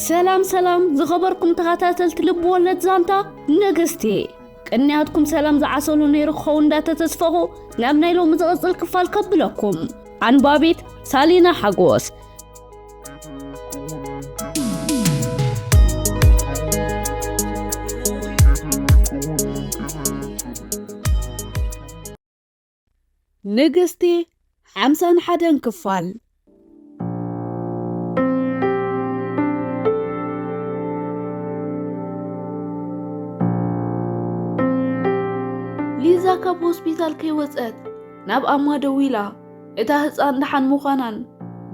ሰላም ሰላም ዝኸበርኩም ተኸታተልቲ ልብ ወለድ ዛንታ ንግስቲ፣ ቅንያትኩም ሰላም ዝዓሰሉ ነይሩ ክኸውን እንዳተተስፈኹ ናብ ናይ ሎሚ ዝቕጽል ክፋል ከብለኩም። ኣንባቢት ሳሊና ሓጎስ። ንግስቲ ሓምሳን ሓደን ክፋል። ሊዛ ካብ ሆስፒታል ከይወጸት ናብ ኣማ ደዊላ፣ እታ ህጻን ደሓን ምዃናን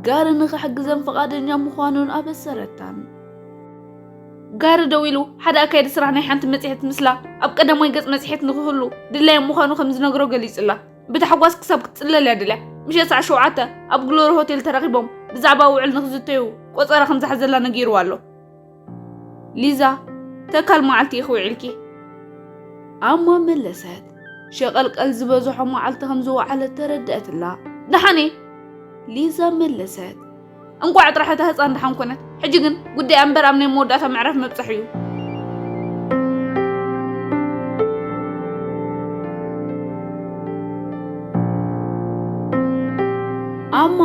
ጋሪ ንኽሕግዘን ፍቓደኛ ምዃኑን ኣበሰረታን። ጋሪ ደዊሉ ሓደ ኣካየዲ ስራሕ ናይ ሓንቲ መጽሔት ምስላ ኣብ ቀዳማይ ገጽ መጽሔት ንኽህሉ ድላዩ ምዃኑ ከም ዝነግሮ ገሊጹላ። ብታሕጓስ ክሳብ ክትጽለል እያ ደልያ። ምሸት ሰዓት ሸውዓተ ኣብ ግሎሪ ሆቴል ተራኺቦም ብዛዕባ ውዕል ንኽዝተዩ ቆጸራ ከም ዝሓዘላ ነጊርዋ ኣሎ። ሊዛ፣ ተካል መዓልቲ ኢኺ ውዒልኪ? ኣማ መለሰት። ሸቐልቀል ዝበዝሖ መዓልቲ ከም ዝወዓለት ተረድአትላ። ደሓን እየ፣ ሊዛ መለሰት። እንቋዕ ጥራሕ እታ ህጻን ደሓን ኮነት። ሕጂ ግን ጉዳይ እምበር ኣብ ናይ መወዳእታ ምዕራፍ ምብጻሕ እዩ። ኣማ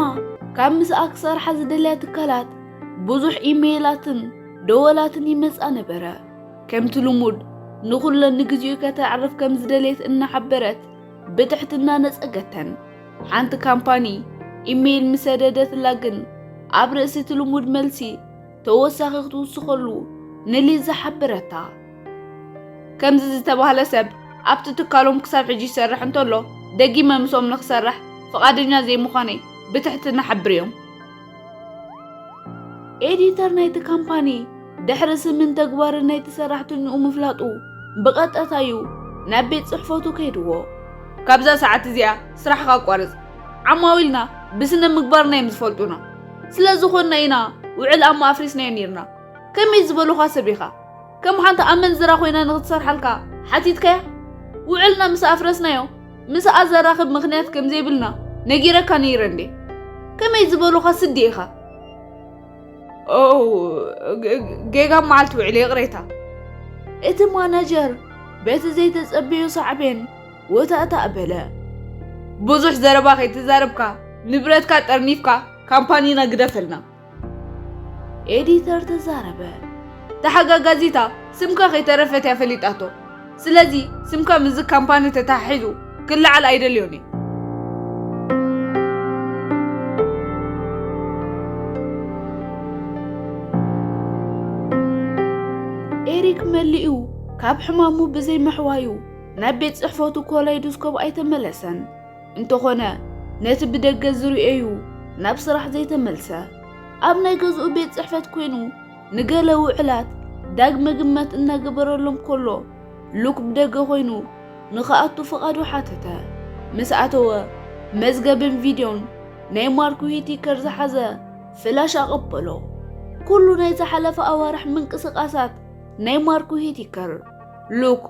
ካብ ምስኣ ክሰርሓ ዝደልያ ትካላት ብዙሕ ኢሜይላትን ደወላትን ይመጻ ነበረ። ከምቲ ልሙድ ንኹለን ንግዚኡ ከተዕርፍ ከም ዝደልየት እናሓበረት ብትሕትና ነጸገተን። ሓንቲ ካምፓኒ ኢሜይል ምስ ሰደደትላ ግን ኣብ ርእሲ እቲ ልሙድ መልሲ ተወሳኺ ክትውስኸሉ ንሊዛ ሓበረታ። ከምዚ ዝተባህለ ሰብ ኣብቲ ትካሎም ክሳብ ሕጂ ይሰርሕ እንተሎ ደጊመ ምስኦም ንኽሰርሕ ፍቓደኛ ዘይምዃነይ ብትሕትና ሓብርዮም። ኤዲተር ናይቲ ካምፓኒ ድሕሪ ስምን ተግባርን ናይቲ ሰራሕተኛኡ ምፍላጡ ብቐጥታ እዩ ናብ ቤት ጽሕፈቱ ከይድዎ። ካብዛ ሰዓት እዚኣ ስራሕኻ ኣቋርጽ። ዓማዊልና ብስነ ምግባርና እዮም ዝፈልጡና። ስለ ዝኾንና ኢና ውዕል ኣማ ኣፍሪስናዮ ነይርና። ከመይ ዝበሉኻ ሰብ ኢኻ? ከም ሓንቲ ኣመንዝራ ኮይና ንኽትሰርሓልካ ሓቲትካያ? ውዕልና ምስ ኣፍረስናዮ ምስኣ ዘራኽብ ምኽንያት ከም ዘይብልና ነጊረካ ነይረ እንዴ? ከመይ ዝበሉኻ ስዲ ኢኻ? ኦ፣ ጌጋ መዓልቲ ውዕል፣ ይቕሬታ። እቲ ማናጀር በቲ ዘይተጸበዮ ሳዕቤን ወታእታእ በለ። ብዙሕ ዘረባ ከይተዛረብካ ንብረትካ ጠርኒፍካ ካምፓኒና ግደፈልና። ኤዲተር ተዛረበ። ተሓጋጋዚታ ስምካ ከይተረፈት እያ ፈሊጣቶ። ስለዚ ስምካ ምስዚ ካምፓኒ ተተሓሒዙ ክለዓል ኣይደልዮን እየ። ኤሪክ መሊኡ ካብ ሕማሙ ብዘይ ምሕዋዩ ናብ ቤት ጽሕፈቱ ኮላይዶስኮፕ ኣይተመለሰን። እንተኾነ ነቲ ብደገ ዝርእዮ እዩ ናብ ስራሕ ዘይተመልሰ። ኣብ ናይ ገዝኡ ቤት ጽሕፈት ኮይኑ ንገለ ውዕላት ዳግመ ግምት እናገበረሎም ከሎ ሉክ ብደገ ኮይኑ ንኽኣቱ ፍቓዱ ሓተተ። ምስ ኣተወ መዝገብን ቪድዮን ናይ ማርክ ዊቲከር ዝሓዘ ፍላሽ ኣቐበሎ። ኩሉ ናይ ዝሓለፈ ኣዋርሕ ምንቅስቓሳት ናይ ማርክ ዊቲከር። ሉክ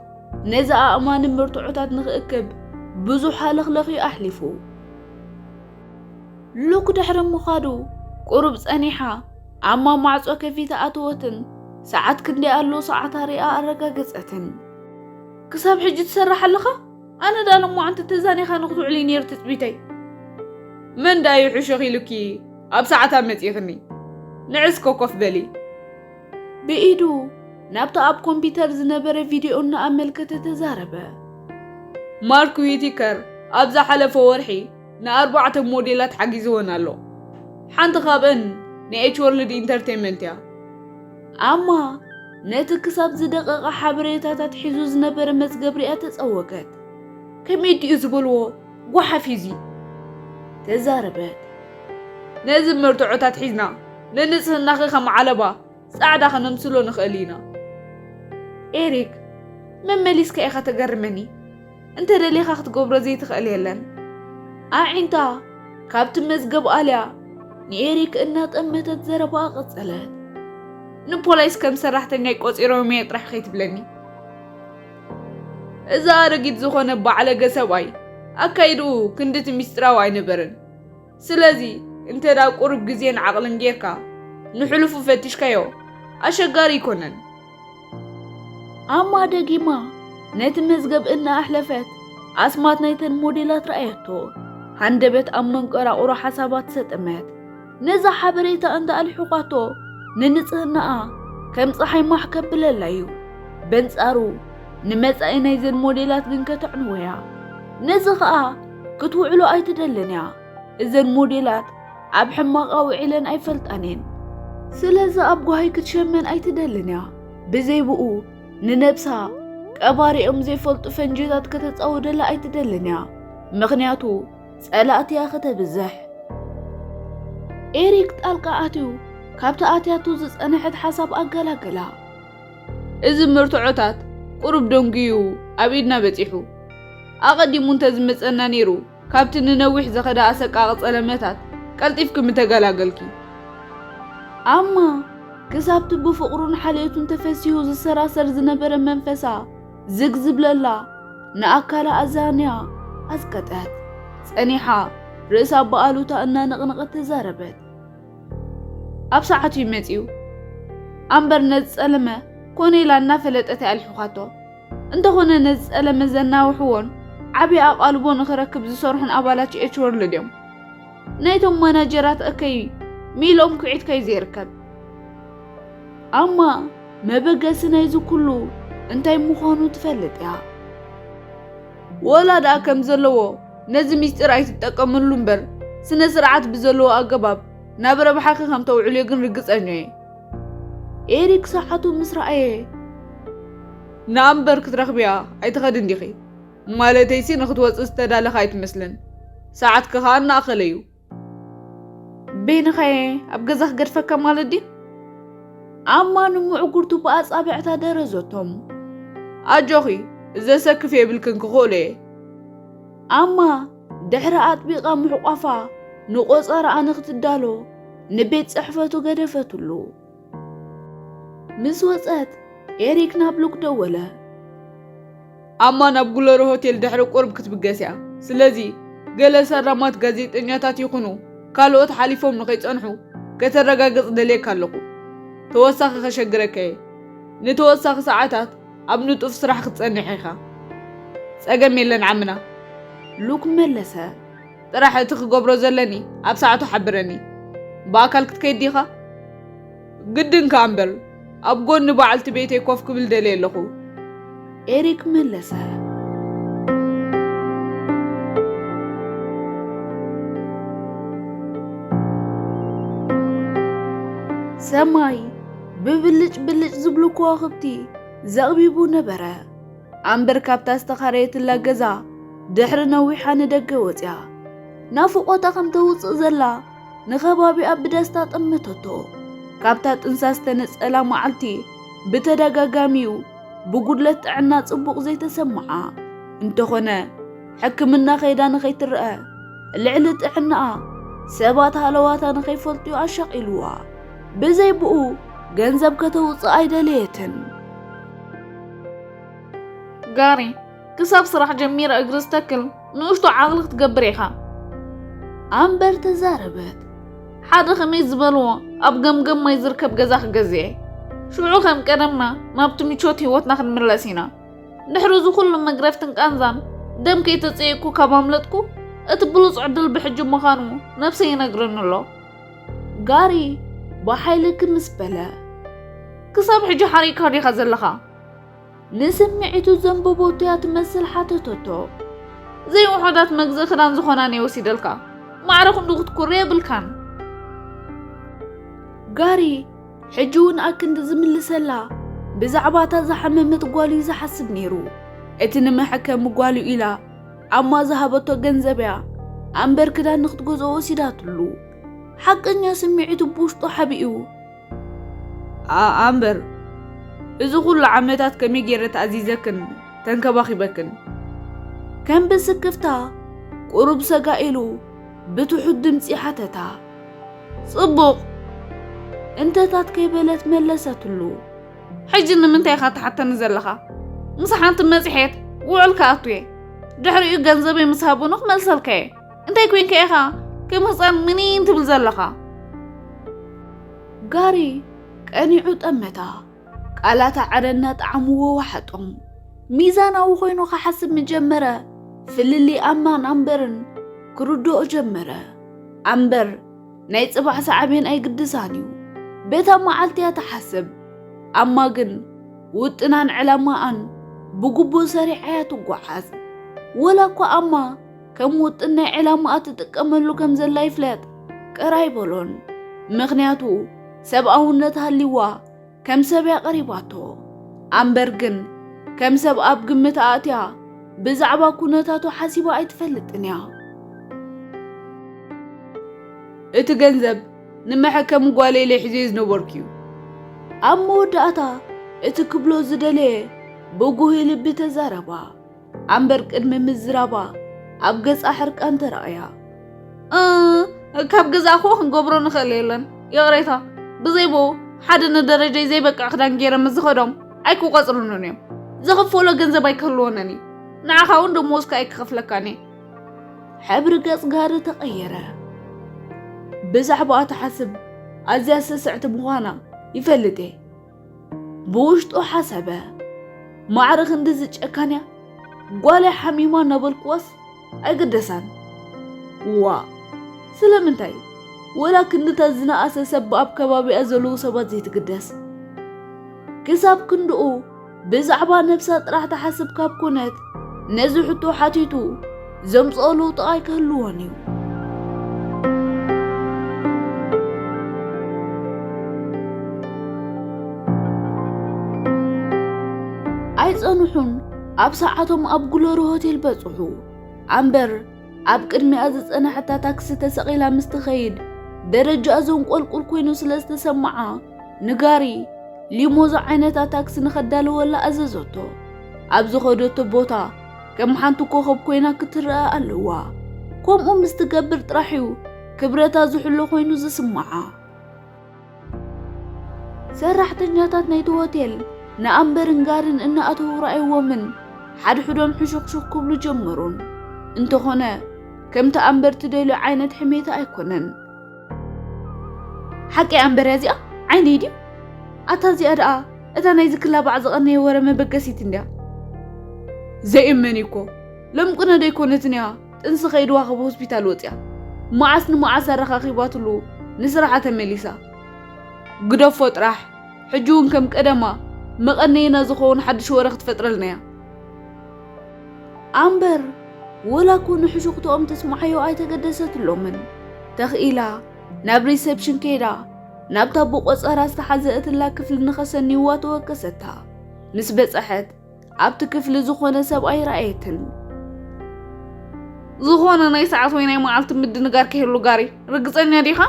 ነዚ ኣእማኒ መርትዖታት ንኽእክብ ብዙሕ ሃለኽለኽ እዩ ኣሕሊፉ። ሉክ ድሕሪ ምዃዱ ቁሩብ ጸኒሓ ኣማ ማዕጾ ከፊታ ኣተወትን ሰዓት ክንደይ ኣሎ ሰዓታ ሪኣ ኣረጋገጸትን። ክሳብ ሕጂ ትሰርሕ ኣለኻ? ኣነ ዳ ሎማዓንቲ ተዛኒኻ ንኽትውዕሊ ነይሩ ትጽቢተይ። መን ዳ እዩ ሕሹኽ ኢሉኪ ኣብ ሰዓታ መጺእኽኒ? ንዕስኮ ኮፍ በሊ። ብኢዱ ናብቲ ኣብ ኮምፒተር ዝነበረ ቪድዮ እናኣመልከተ ተዛረበ። ማርክ ዊቲከር ኣብ ዝሓለፈ ወርሒ ንኣርባዕተ ሞዴላት ሓጊዝወን ኣሎ። ሓንቲ ካብአን ንኤች ወርልድ ኢንተርቴይንመንት እያ። ኣማ ነቲ ክሳብ ዝደቐቐ ሓበሬታታት ሒዙ ዝነበረ መዝገብ ሪኣ ተጸወገት። ከመይ ድዩ ዝበልዎ ጓሓፍ እዩ እዚ? ተዛረበት። ነዚ መርትዖታት ሒዝና ንንጽህናኺ ከም ዓለባ ጻዕዳ ከነምስሎ ንኽእል ኢና። ኤሪክ፣ መመሊስካ ኢኻ ተገርመኒ። እንተ ደሊኻ ክትገብሮ ዘይትኽእል የለን። ኣዒንታ ካብቲ መዝገብ ኣልያ ንኤሪክ እናጠመተት ዘረባኣ ቀጸለት። ንፖላይስ ከም ሰራሕተኛይ ቆጺሮም እየ ጥራሕ ከይትብለኒ። እዚ ኣረጊት ዝኾነ ባዕለገ ሰብኣይ ኣካይድኡ ክንድቲ ሚስጥራዊ ኣይነበረን። ስለዚ እንተ ደኣ ቁሩብ ግዜን ዓቕልን ጌርካ ንሕሉፉ ፈቲሽካዮ፣ ኣሸጋሪ ኣይኮነን። ኣማ ደጊማ ነቲ መዝገብ እናኣሕለፈት ኣስማት ናይተን ሞዴላት ረኣየቶ። ሃንደበት ኣብ መንቀራቑሮ ሓሳባት ሰጠመት። ነዛ ሓበሬታ እንዳ ኣልሒዃቶ ንንጽህናኣ ከም ጸሓይ ማሕ ከብለላ እዩ። በንጻሩ ንመጻኢ ናይዘን ሞዴላት ግን ከተዕንወያ። ነዚ ኸኣ ክትውዕሎ ኣይትደልን እያ። እዘን ሞዴላት ኣብ ሕማቕ ኣውዒለን ኣይፈልጣን እየን። ስለዚ ኣብ ጓሂ ክትሸመን ኣይትደልን እያ። ብዘይ ብኡ ንነብሳ ቀባሪኦም ዘይፈልጡ ፈንጂታት ከተጻውደላ ኣይትደልን እያ። ምኽንያቱ ጸላእቲ እያ ከተብዝሕ። ኤሪክ ጣልቃ ኣትዩ ካብቲ ኣትያቱ ዝጸንሐት ሓሳብ ኣገላገላ። እዚ መርትዖታት ቁሩብ ደንጉዩ ኣብ ኢድና በጺሑ። ኣቐዲሙ እንተዝመጸና ነይሩ፣ ካብቲ ንነዊሕ ዘኸደ ኣሰቃቒ ጸለመታት ቀልጢፍኪ ምተገላገልኪ። ኣማ ክሳብቲ ብፍቕሩን ሓልዮቱን ተፈሲሁ ዝሰራሰር ዝነበረ መንፈሳ ዝግ ዝብለላ ንኣካላ ኣዛንያ ኣዝቀጠት። ጸኒሓ ርእሳ ብኣሉታ እናነቕነቐት ተዛረበት። ኣብ ሰዓቱ እዩ መጺኡ። ኣምበር ነዚ ጸለመ ኮነ ኢላ እናፈለጠት እያ ኣልሒዃቶ። እንተኾነ ነዚ ጸለመ ዘናውሕዎን ዓቢ ኣቓልቦ ንኽረክብ ዝሰርሑን ኣባላት ኤች ወርልድ እዮም። ናይቶም ማናጀራት እከይ ሚልኦም ኩዒትካ እዩ ዘይርከብ። ኣማ መበገሲ ናይዚ ኩሉ እንታይ ምዃኑ ትፈልጥ እያ። ወላ ደኣ ከም ዘለዎ ነዚ ሚስጢር ኣይትጠቀምሉ እምበር፣ ስነ ስርዓት ብዘለዎ ኣገባብ ናብ ረብሓኺ ከም ተውዕልዮ ግን ርግጸኛ እየ። ኤሪክ ሰዓቱ ምስ ረኣየ፣ ንኣምበር ክትረኽብያ ኣይትኸድን ዲኺ? ማለተይሲ ንኽትወጽእ ዝተዳለኻ ኣይትመስልን። ሰዓትኪ ኸኣ እናኣኸለ እዩ። በይንኻየ ኣብ ገዛ ክገድፈካ ማለት ድዩ? ኣማ ንምዕጉርቱ ብኣጻብዕታ ደረዘቶም። ኣጆኺ፣ ዘሰክፍ የብልክን፣ ክኽእሎ እየ። ኣማ ድሕሪ ኣጥቢቓ ምሕቋፋ ንቖጸራኣ ንኽትዳሎ ንቤት ጽሕፈቱ ገደፈትሉ። ምስ ወጸት ኤሪክ ናብ ሉክ ደወለ። ኣማ ናብ ግሎሪ ሆቴል ድሕሪ ቁሩብ ክትብገስ እያ። ስለዚ ገለ ሰራማት ጋዜጠኛታት ይኹኑ ካልኦት ሓሊፎም ንኸይጸንሑ ከተረጋግጽ ደልየካ ኣለኹ። ተወሳኺ ከሸግረካ እየ። ንተወሳኺ ሰዓታት ኣብ ንጡፍ ስራሕ ክትጸንሕ ኢኻ። ጸገም የለን ዓምና። ሉክ መለሰ። ጥራሕ እቲ ክገብሮ ዘለኒ ኣብ ሰዓቱ ሓብረኒ። ብኣካል ክትከይድ ዲኻ? ግድን ከኣ እምበር፣ ኣብ ጎኒ በዓልቲ ቤተይ ኮፍ ክብል ደልየ ኣለኹ። ኤሪክ መለሰ። ሰማይ ብብልጭ ብልጭ ዝብሉ ከዋኽብቲ ዘቕቢቡ ነበረ። ኣምበር ካብታ ዝተኻረየትላ ገዛ ድሕሪ ነዊሓ ንደገ ወጽያ። ናፍቖታ ከም ተውጽእ ዘላ ንኸባቢኣ ብደስታ ጠመተቶ። ካብታ ጥንሳ ዝተነጸላ መዓልቲ ብተደጋጋሚዩ ብጉድለት ጥዕና ጽቡቕ ዘይተሰምዓ። እንተኾነ ሕክምና ከይዳ ንኸይትረአ፣ ልዕሊ ጥዕናኣ ሰባት ሃለዋታ ንኸይፈልጡዩ ኣሻቒልዋ። ብዘይ ብኡ ገንዘብ ከተውጽእ ኣይደለየትን። ጋሪ፣ ክሳብ ስራሕ ጀሚረ እግሪ ዝተክል ንእሽቶ ዓቕሊ ክትገብር ኢኻ። ኣምበር ተዛረበት። ሓደ ከመይ ዝበልዎ ኣብ ገምገም ማይ ዝርከብ ገዛ ክገዝእ እየ። ሽዑ ከም ቀደምና ናብቲ ምቾት ህይወትና ክንምለስ ኢና። ድሕሪ እዚ ኩሉ መግረፍትን ቃንዛን ደም ከይተጸየቅኩ ካብ ኣምለጥኩ፣ እቲ ብሉጽ ዕድል ብሕጂ ምዃኑ ነብሰይ ይነግረኒ ኣሎ። ጋሪ ብሓይሊ ክምስ በለ። ክሳብ ሕጂ ሓሪቕካ ዲኻ ዘለኻ? ንስምዒቱ ዘንበቦቶ እያ ትመስል ሓተተቶ። ዘይውሑዳት መግዝኢ ክዳን ዝኾና እየ ወሲደልካ። ማዕረ ክንዱ ክትኩሪ የብልካን። ጋሪ ሕጂ እውን ኣክንዲ ዝምልሰላ ብዛዕባ እታ ዝሓመመት ጓሉ እዩ ዝሓስብ ነይሩ። እቲ ንመሐከሚ ጓሉ ኢላ ኣማ ዝሃበቶ ገንዘብ እያ ኣምበር ክዳን ንክትገዝኦ ወሲዳትሉ። ሓቀኛ ስምዒቱ ብውሽጡ ሓቢኡ። ኣምበር፣ እዚ ኩሉ ዓመታት ከመይ ገይረ ተኣዚዘክን ተንከባኺበክን? ከም ብስክፍታ ቁሩብ ሰጋ ኢሉ ብትሑት ድምጺ ሓተታ። ጽቡቕ፣ እንተታት ከይበለት መለሰትሉ። ሕጂ ንምንታይ ኢኻ ትሓተኒ ዘለኻ? ምስ ሓንቲ መጽሔት ውዕል ክኣቱ እየ። ድሕሪኡ ገንዘበይ ምስ ሃቡኒ ክመልሰልካ እየ። እንታይ ኮይንካ ኢኻ ከም ህጻን ምኒን ትብል ዘለኻ? ጋሪ ቀኒዑ ጠመታ። ቃላታ ዕረ እናጠዓምዎ ወሓጦም። ሚዛናዊ ኮይኑ ክሓስብ ምጀመረ። ፍልልይ ኣማን ኣምበርን ክርድኦ ጀመረ። ኣምበር ናይ ጽባሕ ሳዕቤን ኣይግድሳን እዩ። በታ መዓልቲ እያ ትሓስብ። ኣማ ግን ውጥናን ዕላማኣን ብግቡእ ሰሪዓ እያ ትጓዓዝ። ወላ እኳ ኣማ ከም ውጥን ናይ ዕላማኣ ትጥቀመሉ ከም ዘላ ይፍለጥ፣ ቅር ኣይበሎን። ምኽንያቱ ሰብኣውነት ሃልይዋ ከም ሰብ እያ ቀሪባቶ። ኣምበር ግን ከም ሰብ ኣብ ግምት ኣእትያ ብዛዕባ ኩነታቱ ሓሲባ ኣይትፈልጥን እያ። እቲ ገንዘብ ንመሐከሚ ጓለይ ኢለ ሒዘዮ ዝነበርኩ እዩ። ኣብ መወዳእታ እቲ ክብሎ ዝደለየ ብጉህይ ልቢ ተዛረባ። ኣምበር ቅድሚ ምዝራባ ኣብ ገጻ ሕርቃን ተራእያ። እ፣ ካብ ገዛ እኮ ክንገብሮ ንኽእል የለን። ይቕሬታ፣ ብዘይ ብኡ ሓደ ንደረጃይ ዘይበቅዕ ክዳን ገይረ ምስ ዝኸዶም ኣይክቆጽሩንን እዮም። ዝኽፈሎ ገንዘብ ኣይክህልወንን እዩ። ንዓኻ እውን ደሞዝካ ኣይክኸፍለካን እየ። ሕብሪ ገጽ ጋሪ ተቐየረ። ብዛዕባኣ ትሓስብ ኣዝያ ስስዕቲ ምዃና ይፈልጥ እየ። ብውሽጡ ሓሰበ። ማዕረ ክንድዚ ጨካን እያ? ጓለይ ሓሚማ እናበልኩዋስ ኣይግደሳን። ዋ፣ ስለምንታይ ወላ ክንድታት ዝነኣሰ ሰብ ኣብ ከባቢኣ ዘለዉ ሰባት ዘይትግደስ? ክሳብ ክንድኡ ብዛዕባ ነብሳ ጥራሕ ትሓስብ ካብ ኮነት፣ ነዚ ሕቶ ሓቲቱ ዘምጽኦ ለውጢ ኣይክህልዎን እዩ። ኣይጸንሑን፣ ኣብ ሰዓቶም ኣብ ግሎሪ ሆቴል በጽሑ። ኣምበር ኣብ ቅድሚኣ ዝጸንሐታ ታክሲ ተሰቒላ ምስ ትኸይድ፣ ደረጃኣ ዘንቆልቁል ኮይኑ ስለ ዝተሰምዓ፣ ንጋሪ ሊሞዞ ዓይነታ ታክሲ ንኸዳልወላ ኣዘዘቶ። ኣብ ዝኸደቶ ቦታ ከም ሓንቲ ኮኸብ ኮይና ክትረኣ ኣለዋ። ከምኡ ምስ ትገብር ጥራሕ እዩ ክብረታ ዝሕሎ ኮይኑ ዝስምዓ። ሰራሕተኛታት ናይቲ ሆቴል ንኣምበርን ጋርን እናኣተዉ ረኣይዎምን ሓድሕዶም ሕሹኽሹኽ ክብሉ ጀመሩን። እንተኾነ ከምቲ ኣምበር ትደልዮ ዓይነት ሕሜታ ኣይኮነን። ሓቂ ኣምበር እያ እዚኣ? ዓይነይ ድዩ? ኣታ እዚኣ ደኣ እታ ናይዚ ክላባዕ ዝቐነየ ወረ መበገሲት እንድያ። ዘይእመን እዩ እኮ። ሎም ቅነ ዶ ኣይኮነትን እያ ጥንሲ ከይድዋ ካብ ሆስፒታል ወፅያ? መዓስ ንመዓስ ኣረኻኺባትሉ ንስራሓ ተመሊሳ። ግደፎ ጥራሕ፣ ሕጂ እውን ከም ቀደማ መቐነይና ዝኸውን ሓድሽ ወረ ክትፈጥረልና እያ። ኣምበር ወላ እኮ ንሕሹኽትኦም ተስምዓዮ ኣይተገደሰትሎምን። ተኽኢላ ናብ ሪሰፕሽን ከይዳ ናብታ ብቆጸራ ዝተሓዘእትላ ክፍሊ ንኸሰንይዋ ተወከሰታ። ምስ በጸሐት ኣብቲ ክፍሊ ዝኾነ ሰብኣይ ረኣየትን። ዝኾነ ናይ ሰዓት ወይ ናይ መዓልቲ ምድንጋር ከይህሉ ጋሪ፣ ርግጸኛ ዲኻ?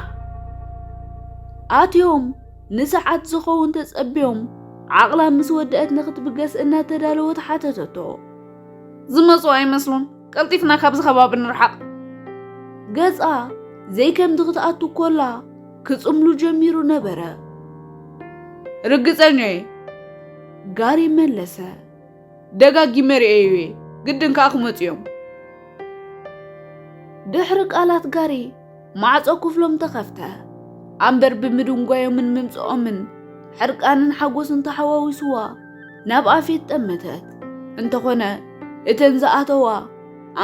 ኣትዮም ንሰዓት ዝኸውን ተጸብዮም፣ ዓቕላ ምስ ወደአት ንኽትብገስ እናተዳለወት ሓተተቶ። ዝመጹ ኣይመስሉን፣ ቀልጢፍና ካብዚ ከባቢ ንርሓቕ። ገጻ ዘይከምቲ ክትኣቱ ኮላ ክጽምሉ ጀሚሩ ነበረ። ርግጸኛ እየ። ጋሪ መለሰ። ደጋጊመ ርእየዮ እየ፣ ግድን ከኣ ክመጹ እዮም። ድሕሪ ቃላት ጋሪ ማዕጾ ክፍሎም ተኸፍተ። ኣምበር ብምድንጓዮምን ምምጽኦምን ሕርቃንን ሓጎስን ተሓዋዊስዋ ናብ ኣፌት ጠመተት። እንተኾነ እተን ዝኣተዋ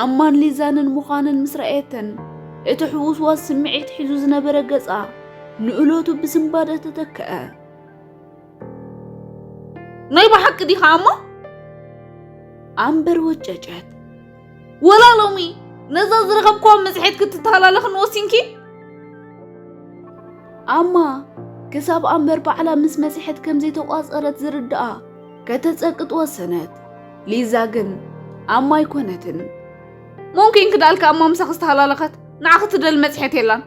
ኣማን ሊዛንን ምዃነን ምስ ረኣየተን እቲ ሕውስዋስ ስምዒት ሒዙ ዝነበረ ገጻ ንእለቱ ብስንባደ ተተክአ። ናይ ብሓቂ ዲኻ ኣማ? ኣምበር ወጨጨት። ወላ ሎሚ ነዛ ዝረኸብክዋ መጽሔት ክትተሃላለኽን ወሲንኪ? ኣማ ክሳብ ኣምበር ባዕላ ምስ መጽሔት ከም ዘይተቋጸረት ዝርድኣ ከተጸቅጥ ወሰነት። ሊዛ ግን ኣማ ኣይኮነትን። ሙምኪን ክዳልካ ኣማ ምሳኺ ዝተሃላለኸት ንዓኺ ትደሊ መጽሔት የላን።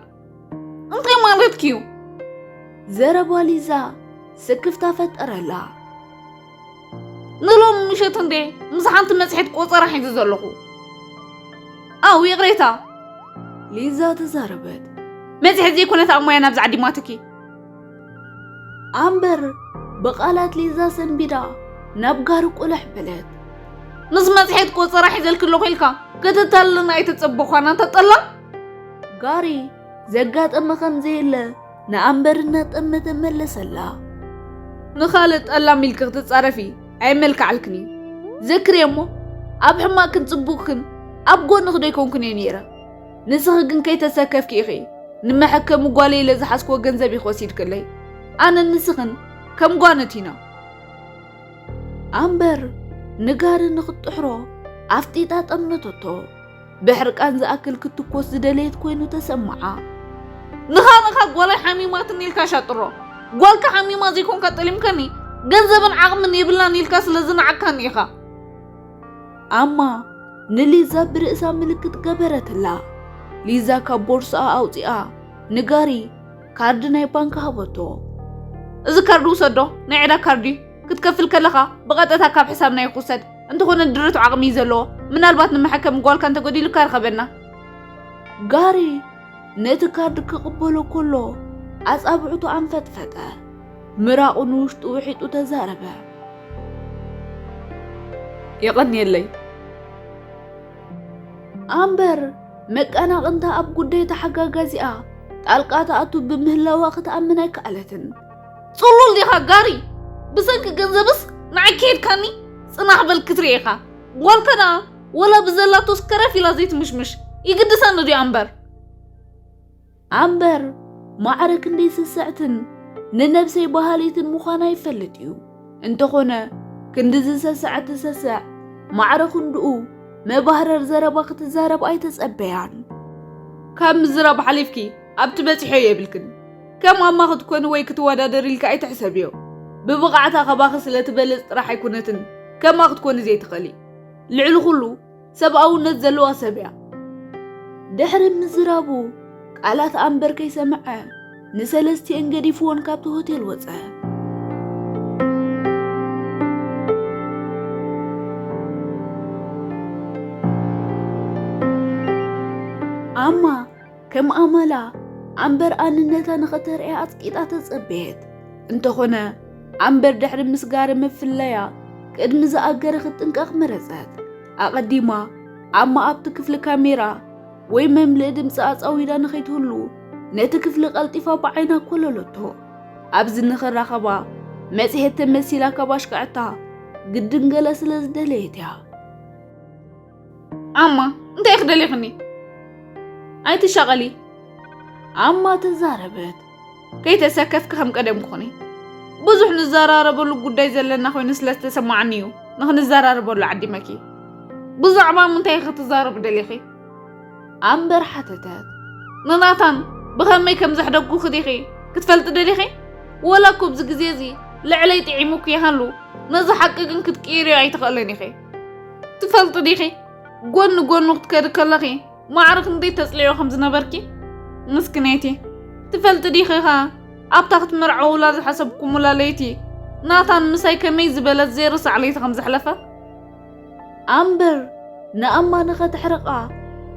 እንታይ ማለትኪ እዩ? ዘረባ ሊዛ ስክፍታ ፈጠረላ። ንሎም ምሸት እንዴ ምስ ሓንቲ መጽሔት ቆጸራ ሒዙ ዘለኹ። ኣው ይቕሬታ። ሊዛ ተዛረበት። መጽሔት ዘይኮነት ኣሞያ ናብዚ ዓዲማትኪ። ኣምበር ብቓላት ሊዛ ሰንቢዳ ናብ ጋሪ ቁልሕ በለት። ምስ መጽሔት ቆጸራ ሒዘልኪ ኣለኹ ኢልካ ከተታልለና ኣይተጸበዃን ኣንታ ጠላም። ጋሪ ዘጋጠመ ከም ዘየለ ንኣምበር እናጠመተ መለሰላ። ንኻልእ ጠላም ኢልኪ ክትጻረፊ ኣይመልክዓልክን እዩ። ዘክርዮ እሞ፣ ኣብ ሕማቕክን ጽቡቕክን ኣብ ጎንኺ ዶ ኣይኮንኩን እየ ነይረ? ንስኺ ግን ከይተሰከፍኪ ኢኺ ንመሐከሚ ጓለይ ኢለ ዝሓዝክዎ ገንዘብ ኢኺ ወሲድክለይ። ኣነን ንስኽን ከም ጓኖት ኢና። ኣምበር ንጋሪ ንኽትጥሕሮ ኣፍጢጣ ጠመተቶ። ብሕርቃን ዝኣክል ክትትኮስ ዝደለየት ኮይኑ ተሰምዓ። ንኻ ንኻ ጓለይ ሓሚማትኒ ኢልካ ሻጥሮ። ጓልካ ሓሚማ ዘይኮንካ ጠሊምካኒ፣ ገንዘብን ዓቕምን የብላን ኢልካ ስለ ዝነዓቅካኒ ኢኻ። ኣማ ንሊዛ ብርእሳ ምልክት ገበረትላ። ሊዛ ካብ ቦርስኣ ኣውጺኣ ንጋሪ ካርድ ናይ ባንክ ሃበቶ። እዚ ካርድ ውሰዶ፣ ናይ ዕዳ ካርድ እዩ። ክትከፍል ከለኻ ብቐጥታ ካብ ሕሳብና ይኹሰድ። እንተኾነ ድርቱ ዓቕሚ እዩ ዘለዎ። ምናልባት ንመሐከሚ ጓልካ እንተጎዲሉካ ርኸበና። ጋሪ ነቲ ካርድ ክቕበሎ ከሎ ኣጻብዕቱ ኣንፈጥፈጠ። ምራቑ ንውሽጡ ውሒጡ ተዛረበ። የቐንየለይ። ኣምበር መቀናቕንታ ኣብ ጉዳይ ተሓጋጋዚኣ ጣልቃ ትኣቱ ብምህላዋ ክትኣምን ኣይከኣለትን። ጽሉል ዲኻ ጋሪ? ብሰንኪ ገንዘብስ ንዓይ ከየድካኒ? ጽናሕ በል ክትርኢ ኢኻ። ጓልካ ደኣ ወላ ብዘላቶ ስከረፍ ኢላ ዘይትምሽምሽ። ይግድሰኒ ድዩ ኣምበር? ኣምበር ማዕረ ክንደይ ስስዕትን ንነብሰይ በሃሊትን ምዃና ይፈልጥ እዩ። እንተኾነ ክንድዚ ሰስዐ ትሰስዕ ማዕረ ክንድኡ መባህረር ዘረባ ክትዛረብ ኣይተጸበያን። ካብ ምዝራብ ሓሊፍኪ ኣብቲ በጺሖ የብልክን። ከም ኣማ ክትኮኒ ወይ ክትወዳደር ኢልካ ኣይትሕሰብዮ። ብብቕዓታ ካባኺ ስለ ትበልጽ ጥራሕ ኣይኮነትን ከማ ክትኮኒ ዘይትኽእሊ። ልዕሊ ኩሉ ሰብኣውነት ዘለዋ ሰብ እያ። ድሕሪ ምዝራቡ ቃላት ኣምበር ከይሰምዐ ንሰለስቲኤን ገዲፍወን ካብቲ ሆቴል ወጸ። ኣማ ከም ኣማላ ኣምበር ኣንነታ ንኸተርእያ ኣጽቂጣ ተጸበየት። እንተኾነ ኣምበር ድሕሪ ምስጋር ምፍለያ ቅድሚ ዝኣገረ ክትጥንቀቕ መረጸት። ኣቐዲማ ኣማ ኣብቲ ክፍሊ ካሜራ ወይ መምልኢ ድምፂ ኣጻዊዳ ንኸይትህሉ ነቲ ክፍሊ ቀልጢፋ ብዓይና ኮለለቶ። ኣብዚ ንኽራኸባ መጽሔት ተመሲላ ካብ ኣሽክዐታ ግድን ገለ ስለ ዝደለየት እያ። ኣማ እንታይ ክደሊኽኒ? ኣይትሻቐሊ። ኣማ ተዛረበት። ከይተሰከፍኪ ከም ቀደም ኩኒ። ብዙሕ ንዘራረበሉ ጉዳይ ዘለና ኮይኑ ስለ ዝተሰማዓኒ እዩ ንኽንዘራረበሉ ዓዲመኪ። ብዛዕባ ምንታይ ክትዛረቡ ደሊኺ? ኣምበር ሓተተት። ንናታን ብኸመይ ከም ዘሕደግኩ ዲኺ ክትፈልጢ ደሊኺ? ወላ እኮ ኣብዚ ግዜ እዚ ልዕለይ ጥዒሙኪ ይሃሉ፣ ነዚ ሓቂ ግን ክትቅይርዮ ኣይትኽእልን ኢኺ። ትፈልጢ ዲኺ? ጎኒ ጎኑ ክትከዲ ከለኺ ማዕረ ክንደይ ተጽልዮ ከም ዝነበርኪ? ምስክነይቲ። ትፈልጢ ዲኺ ኸኣ ኣብታ ክትምርዐውላ ዝሓሰብኩምላ ለይቲ ናታን ምሳይ ከመይ ዝበለት ዘይርሳዕ ለይቲ ከም ዘሕለፈ? ኣምበር ንኣማ ንኸተሕርቓ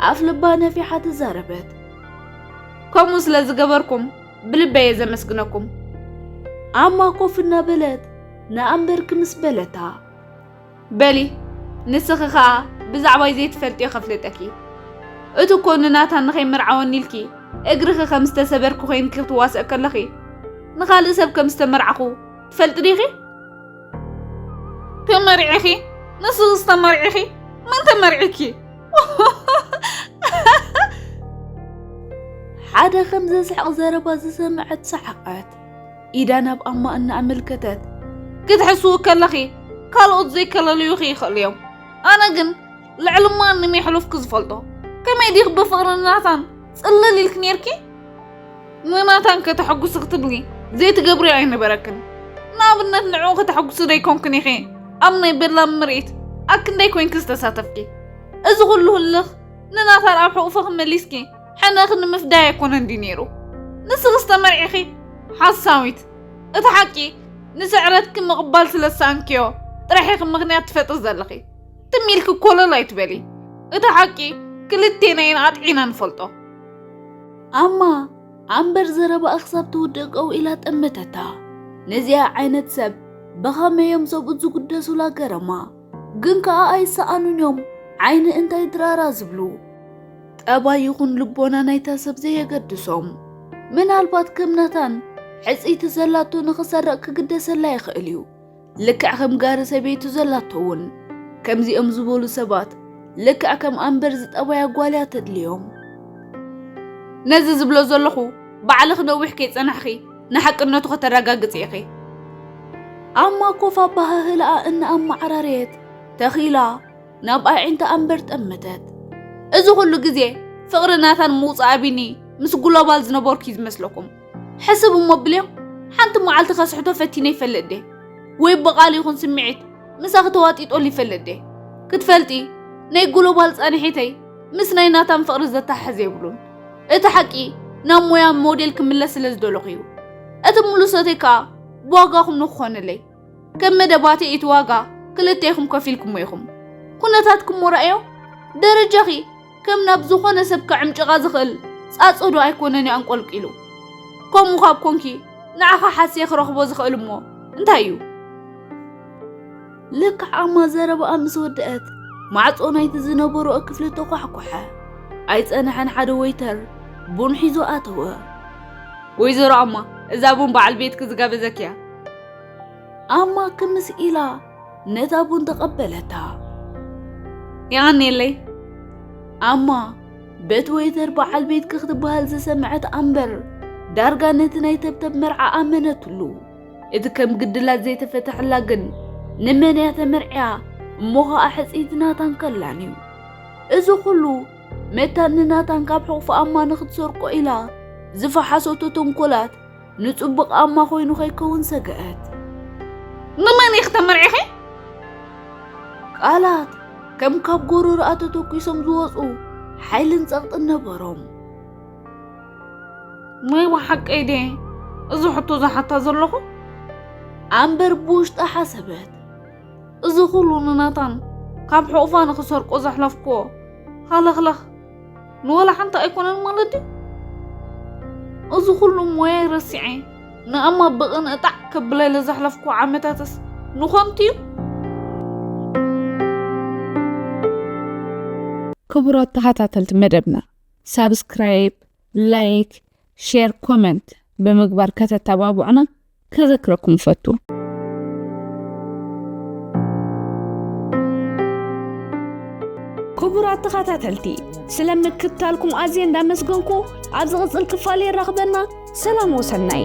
ኣፍ ልባ ነፊሓ ተዛረበት። ከምኡ ስለ ዝገበርኩም ብልበይ እየ ዘመስግነኩም። ኣማ ኮፍ እናበለት ንኣምበር ክምስ በለታ። በሊ ንስኺ ኸኣ ብዛዕባይ ዘይትፈልጥዮ ከፍልጠኪ። እቲ እኮ ንናታን ንኸይምርዓወኒ ኢልኪ እግርኺ ከም ዝተሰበርኩ ኮይንኪ ክትዋስእ ከለኺ ንኻልእ ሰብ ከም ዝተመርዓኹ ትፈልጢ ዲኺ? ተመርዒኺ? ንስኽስ ተመርዒኺ? መን ተመርዒኪ? ሓደ ከም ዘስሕቕ ዘረባ ዝሰምዐት ሰሓቐት። ኢዳ ናብ ኣማ እናኣመልከተት። ክትሕስዊ ከለኺ ካልኦት ዘይከለልዩኺ ይኽእሉ እዮም። ኣነ ግን ልዕሊ ማንም የሕለፍኩ ዝፈልጦ። ከመይ ዲኺ ብፍቕሪ ናታን ጽልል ኢልኪ ኔርኪ? ንናታን ከተሐጉሲ ክትብሊ ዘይትገብርዮ ኣይነበረክን። ንኣብነት ንዕኡ ከተሐጉሲ ደይኮንክን ኢኺ ኣብ ናይ በላም ምርኢት ኣክንደይ ኮይንኪ ዝተሳተፍኪ? እዚ ኩሉ ህልኽ ንናታን ኣብ ሕቑፍኺ መሊስኪ ሕነኺ ንምፍዳይ ኣይኮነን ድዩ ነይሩ? ንስኽስ ተመርዒኺ ሓሳዊት። እቲ ሓቂ ንስዕረትኪ ምቕባል ስለ ዝሰኣንክዮ ጥራሕ ኢኺ ምኽንያት ትፈጥሪ ዘለኺ። ትም ኢልኪ ኮለል ኣይትበሊ። እቲ ሓቂ ክልቴና ኢና ኣጥዒና ንፈልጦ። ኣማ ኣምበር ዘረባኣ ክሳብ ትውድእ ቀው ኢላ ጠመተታ። ነዚኣ ዓይነት ሰብ ብኸመይ እዮም ሰብኡት ዝጉደሱላ ገረማ። ግን ከኣ ኣይሰኣኑን እዮም ዓይኒ እንታይ ድራራ ዝብሉ። ጠባይ ይኹን ልቦና ናይታ ሰብ ዘየገድሶም። ምናልባት ከም ናታን ሕጽይቲ ዘላቶ ንኽሰርቕ ክግደሰላ ይኽእል እዩ። ልክዕ ከም ጋሪ ሰበይቱ ዘላቶ እውን። ከምዚኦም ዝበሉ ሰባት ልክዕ ከም ኣምበር ዝጠባያ ጓል እያ ተድልዮም። ነዚ ዝብሎ ዘለኹ ባዕልኺ ነዊሕ ከይጸናሕኺ ንሓቅነቱ ከተረጋግጺ ኢኺ። ኣማ ኮፍ ኣባሃህልኣ እናኣመዓራረየት ተኺላ ናብ ኣዒንታ ኣምበር ጠመተት። እዚ ኩሉ ግዜ ፍቕሪ ናታን ምውጻእ ኣቢኒ ምስ ግሎባል ዝነበርኩ እዩ ዝመስለኩም። ሕስብ እሞ ብልዮ፣ ሓንቲ መዓልቲ ከስሕቶ ፈቲነ ይፈልጥ ድየ? ወይ ብቓል ይኹን ስምዒት ምሳኺ ተዋጢጦሉ ይፈልጥ ድየ? ክትፈልጢ፣ ናይ ግሎባል ጻንሒተይ ምስ ናይ ናታን ፍቕሪ ዘተሓሕዝ የብሉን። እቲ ሓቂ ናብ ሞያ ሞዴል ክምለስ ስለ ዝደለኹ እዩ። እቲ ምሉሰተይ ከኣ ብዋጋኹም ንክኾነለይ። ከም መደባተይ እቲ ዋጋ ክልቴኹም ከፊልኩሞ ኢኹም። ኩነታትኩም ሞ ረኣዮ። ደረጃኺ ከም ናብ ዝኾነ ሰብ ከዕምጭቓ ዝኽእል ጻጸዶ ኣይኮነን እዩ ኣንቆልቂሉ። ከምኡ ካብ ኮንኪ ንዓኻ ሓስየ ክረኽቦ ዝኽእል እሞ እንታይ እዩ? ልክዕ ኣማ ዘረባኣ ምስ ወደአት ማዕጾ ናይቲ ዝነበሮ ክፍሊ ተኳሕኮሐ። ኣይጸንሐን ሓደ ወይተር ቡን ሒዙ ኣተወ። ወይዘሮ ኣማ፣ እዛ ቡን በዓል ቤትኪ ዝጋበዘኪ እያ። ኣማ ክምስ ኢላ ነታ ቡን ተቐበለታ። የቐንየለይ። ኣማ በቲ ወይተር በዓል ቤትኪ ክትበሃል ዝሰምዐት ኣምበር ዳርጋ ነቲ ናይ ተብተብ መርዓ ኣመነትሉ። እቲ ከም ግድላት ዘይተፈተሐላ ግን ንመን እያ ተመርዕያ እሞ ኸኣ ሕጽይቲ ናታን ከላን እዩ። እዚ ኩሉ መታን ንናታን ካብ ሕቑፊ ኣማ ንኽትሰርቆ ኢላ ዝፈሓሰቶ ተንኮላት ንጽቡቕ ኣማ ኮይኑ ከይከውን ሰገኣት። ንመን ኢኺ ተመርዒኺ? ቃላት ከም ካብ ጎረሮኣ ተተኲሶም ዝወጹ ሓይልን ጸቕጥን ነበሮም። ናይ ብሓቀይ ድየ እዚ ሕቶ ዝሓታ ዘለኹ? ኣምበር ብውሽጣ ሓሰበት። እዚ ኩሉ ንናታን ካብ ሕቑፋ ንኽሰርቆ ዘሕለፍክዎ ሃለኽለኽ ንወላ ሓንቲ ኣይኮነን ማለት ድዩ? እዚ ኩሉ ሞያይ ረሲዐ ንኣማ ብቕንእጣዕ ከብለለ ዘሕለፍክዎ ዓመታትስ ንኾንቱ እዩ? ክቡራት ተኸታተልቲ መደብና፣ ሳብስክራይብ፣ ላይክ፣ ሼር፣ ኮመንት ብምግባር ከተተባብዑና ከዘክረኩም እፈቱ። ክቡራት ተኸታተልቲ፣ ስለ ምክትታልኩም ኣዝየ እንዳመስገንኩ፣ ኣብ ዝቕጽል ክፋል የራኽበና። ሰላም ወሰናይ።